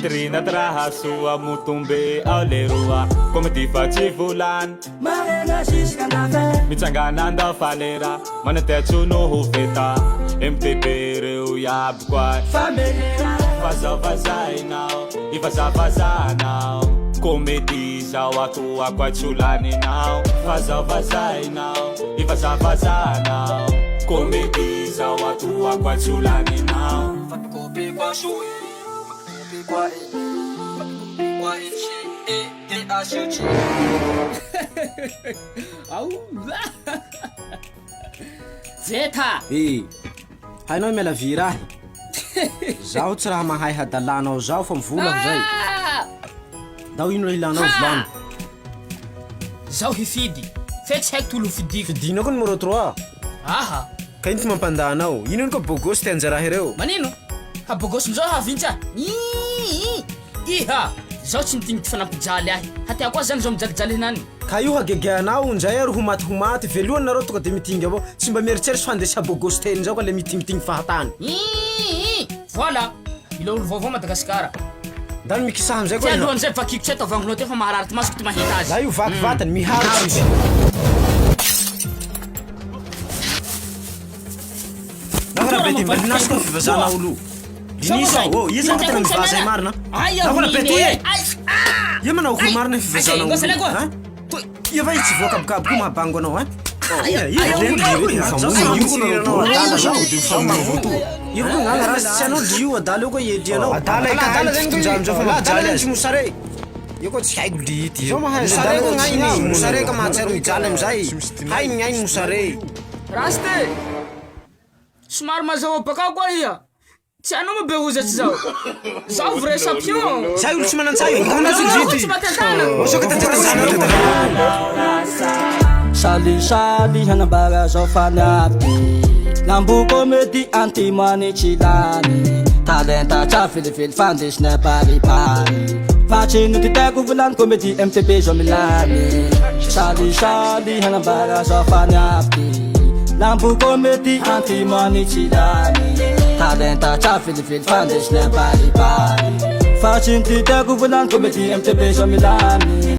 Vitrine ty raha soa Motombe ao leroa Komity fa tsy volany Marena jusqu'à la fin. Mitsangana andao falera Manantetso no ho veta MTB reo iaby koa Famelera. Vazavazainao Ivazavazanao Komedy zao atoako atsolaninao Vazavazainao Ivazavazanao Komedy zao atoako atsolaninao Zeta! Eh, hainao miala vira ahy. Zaho tsy raha mahay hadalanao zao fa mivola aho zay. Ah! Ndao ino raha ilanao volano. Zaho hifidy, fe tsy haiko tolo hofidiko. Fidinao koa numéro 3. Aha! Ka ino ty mampanda anao? Ino ino koa bogosy ty anjara ireo? Manino? Ha bogosy-nizao hahavintsy ahy? Iiii! Iha! Zaho tsy mitingy ty fa nampijaly ahy. Hatea koa zany zao mijalijaly henany. Ka io hagegeanao njay ary ho maty ho maty, velohany nareo tonga de mitingy avao, tsy mba mieritseritsy fa andesa bogosy teny zao ka le mitingitingy fahatany. Iiii! Voilà! Mila olo vaovao Madagasikara. Ndany mikisaha amizay Ty koa iha. alohan'izay vakiko tsy hay tavangonao ty fa maharary ty masoko ty mahita azy. Za io vaky vatany, miharo izy. Nao raha be ty mba linaso koa fivazana olo. Liniso aho, oh, iza ka tena mivaza ay marina? Nao raha be ty e. Ia manao akory marina fivazana olo. Ha? Ia va izy tsy voakabokaboka koa mahabango anao ha? Ia, ia, Io koa ngala raha tsy anao dio adala io koa iedianao. Adala i adala zany tondrandreo fa mampijaly azy. Mosare. Io koa tsy haiko dy ty. Zao mahay mosare koa gnainy. Mosare ka mahatsiaro mijaly amizay. Hainy gnainy mosare. Raste! Somary mazava bakao koa iha. Tsy anao moa be hozatry zao. Zaho vrai champion. Zay olo tsy manan-tsay io. Anao koa tsy matantanako. Salisaly hanambara zao fa niavy Lambo komedy antimany tsy lany Talenta tsa velively fandesina baribary Fa tsy notitaiko volany komedy MTP zao milamy Salisaly hanambara zao fa niavy Lambo komedy antimany tsy lany Talenta tsa velively fandesina baribary Fa tsy notitaiko volany komedy MTP zao milamy.